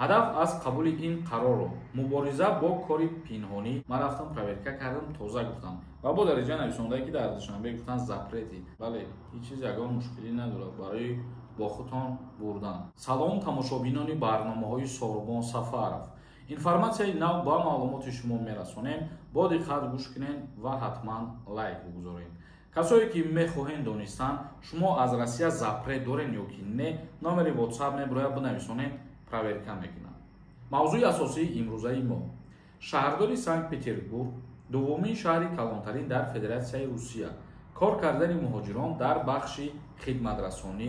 Ҳадаф аз қабули ин қарорро мубориза бо кори пинҳонӣ. Ман рафтам, проверка кардам, тоза гуфтам ва бо дараҷа нависондае, ки дар Душанбе гуфтан запрети. Бале, ҳеҷ чиз ягон мушкилӣ надорад барои бо худтон бурдан. Салом, тамошобинони барномаҳои Сорбон Сафаров. Информатсияи нав ба маълумоти шумо мерасонем. Бо диққат гӯш кунед ва ҳатман лайк бигузоред. Касое ки мехоҳед донистан, шумо аз Россия запрет доред ё ки не, номери WhatsApp мебирояд, бинависонед, проверка мекунам. Мавзӯи асосии имрӯзаи мо: шаҳрдори Санкт-Петербург, дуввумин шаҳри калонтарин дар Федератсияи Русия, кор кардани муҳоҷирон дар бахши хидматрасонӣ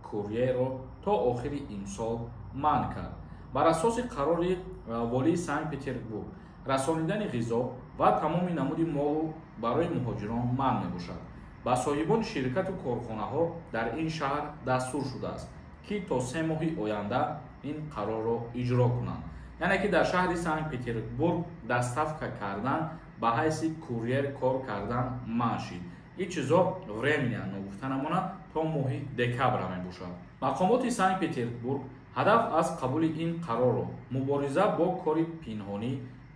курьерро то охири имсол манъ кард. Бар асоси қарори волии Санкт-Петербург, расонидани ғизо ва тамоми намуди молу барои муҳоҷирон манъ мебошад. Ба соҳибони ширкату корхонаҳо дар ин шаҳр дастур шудааст, ки то 3 моҳи оянда ин қарорро иҷро кунанд. Яъне ки дар шаҳри Санкт-Петербург доставка кардан, ба ҳайси курьер кор кардан манъ шид. Ин чизо временно ногуфта намонад, то моҳи декабра мебошад. Мақомоти Санкт-Петербург ҳадаф аз қабули ин қарорро мубориза бо кори пинҳонӣ,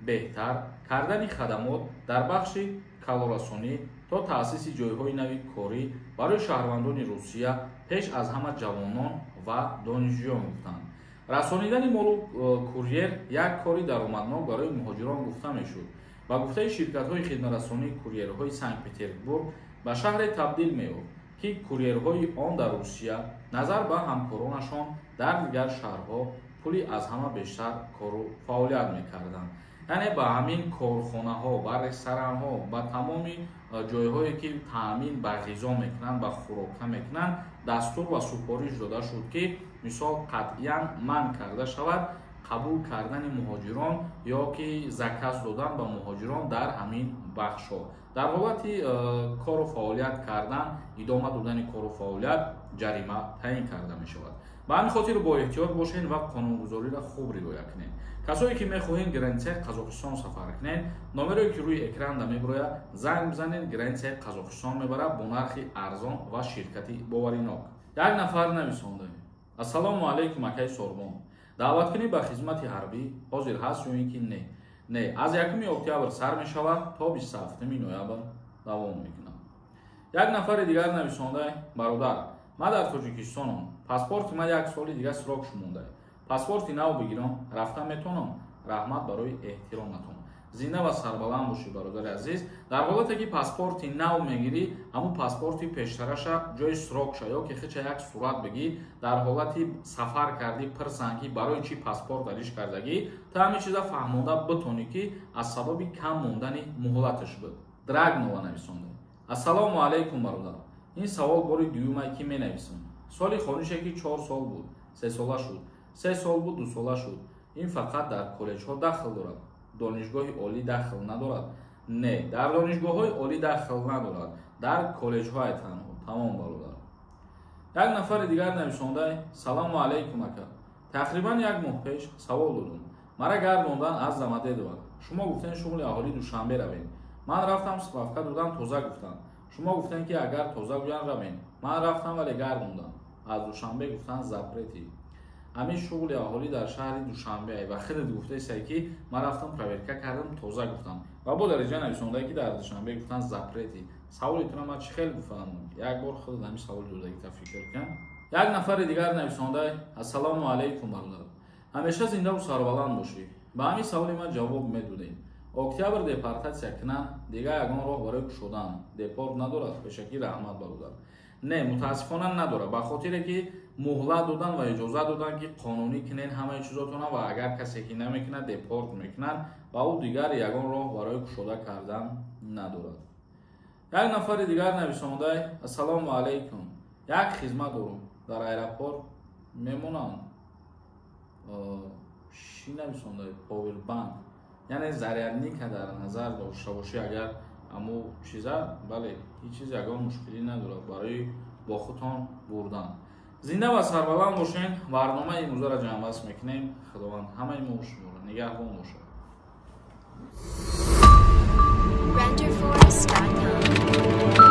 беҳтар кардани хадамот дар бахши калорасонӣ то таъсиси ҷойҳои нави корӣ барои шаҳрвандони Русия, пеш аз ҳама ҷавонон ва донишҷӯён гуфтанд. Расонидани молу курьер як кори даромаднок барои муҳоҷирон гуфта мешуд. Ба гуфтаи ширкатҳои хидматрасонии курьерҳои, Санкт-Петербург ба шаҳре табдил меёфт, ки курьерҳои он дар Русия назар ба ҳамкоронашон дар дигар шаҳрҳо пули аз ҳама бештар кору фаъолият мекарданд. Яъне ба ҳамин корхонаҳо, ба ресторанҳо, ба тамоми ҷойҳое, ки таъмин ба ғизо мекунанд, ба хӯрока мекунанд, дастур ва супориш дода шуд, ки мисол қатъиян манъ карда шавад қабул кардани муҳоҷирон ё ки заказ додан ба муҳоҷирон дар ҳамин бахшҳо. Дар ҳолати кору фаъолият кардан, идома додани кору фаъолият ҷарима таъин карда мешавад. Ба ҳамин хотир бо эҳтиёт бошед ва қонунгузориро хуб риоя кунед. Касое ки мехоҳед границаи Қазоқистон сафар кунед, номерое ки рӯи экранда мебирояд, занг бизанед, границаи Қазоқистон мебарад бо нархи арзон ва ширкати боваринок. Як нафар нависонда: «Ассалому алайкум, акаи Сорбон, даъваткунӣ ба хизмати ҳарбӣ ҳозир ҳаст ё ин ки не?» Не, аз 1 октябр сар мешавад, то 27 ноябр давом мекунад. Як нафари дигар нависонда: «Бародар, ман дар Тоҷикистонам, паспорти ман як соли дигар срок шумонда, паспорти нав бигирам, рафта метавонам? Раҳмат барои эҳтироматон». Зинда ва сарбаланд бошӣ, бародари азиз. Дар ҳолате ки паспорти нав мегирӣ, ҳамун паспорти пештараша, ҷои срокша ё ки хича як сурат бигӣ. Дар ҳолати сафар кардӣ, пирсан, ки барои чӣ паспорт алиш кардагӣ, та ҳамин чиза фаҳмонда битонӣ, ки аз сабаби кам мондани муҳлаташ буд. Драгнова нависонда: «Ассалому алайкум, бародар, ин савол бори дуюмае ки менависам. Соли хонише ки 4 сол буд, 3 сола шуд, 3 сол буд, 2 сола шуд. Ин фақат дар коллеҷҳо дахл дорад, донишгоҳи олӣ дахл надорад?» Не, дар донишгоҳҳои олӣ дахл надорад, дар коллеҷҳое танҳо. Тамом, бародар. Як нафари дигар нависонда: «Салому алайкум, ака, тақрибан як моҳ пеш савол додум, мара гардондан аз Домодедово. Шумо гуфтен, шуғли аҳолӣ Душанбе равем. Ман рафтам, справка додам, тоза гуфтанд. Шумо гуфтем, ки агар тоза гӯянд, равем. Ман рафтам, вале гардондам аз Душанбе, гуфтанд запрети. Ҳамин шуғли аҳолӣ дар шаҳри Душанбе ва худат гуфтаесай, ки ман рафтам, проверка кардам, тоза гуфтам ва бо дараҷа нависондае, ки дар Душанбе гуфтанд запрети. Саволи тура ман чӣ хел бифаҳмам? Як бор худат ҳамин саволи додагита фикр кун». Як нафари дигар нависонда: «Ассалому алайкум, бародар, ҳамеша зиндаву сарбаланд бошӣ. Ба ҳамин саволи ман ҷавоб медодем: октябр депортатсия кунанд, дигар ягон роҳ барои кушодан депорт надорад? Пешакӣ раҳмат, бародар». Не, мутаассифона надорад, ба хотире ки муҳлат додан ва иҷозат додан, ки қонунӣ кунен ҳамаи чизотона, ва агар касе ки намекунад, депорт мекунанд ва ӯ дигар ягон роҳ барои кушода кардан надорад. Як нафари дигар нависонда: «Ассалому алайкум, як хизмат дорум, дар аэропорт мемонам». Чӣ нависонда? Повербанк, яъне зарядника дар назар дошта бошӣ агар аму чиза, бале, ҳеҷ чиз ягон мушкилӣ надорад барои бо худтон бурдан. Зинда ва сарбаланд бошед. Барномаи имрӯзаро ҷамъбаст мекунем. Худованд ҳамаи мо шуморо нигаҳбон бошад. Renderforest.com.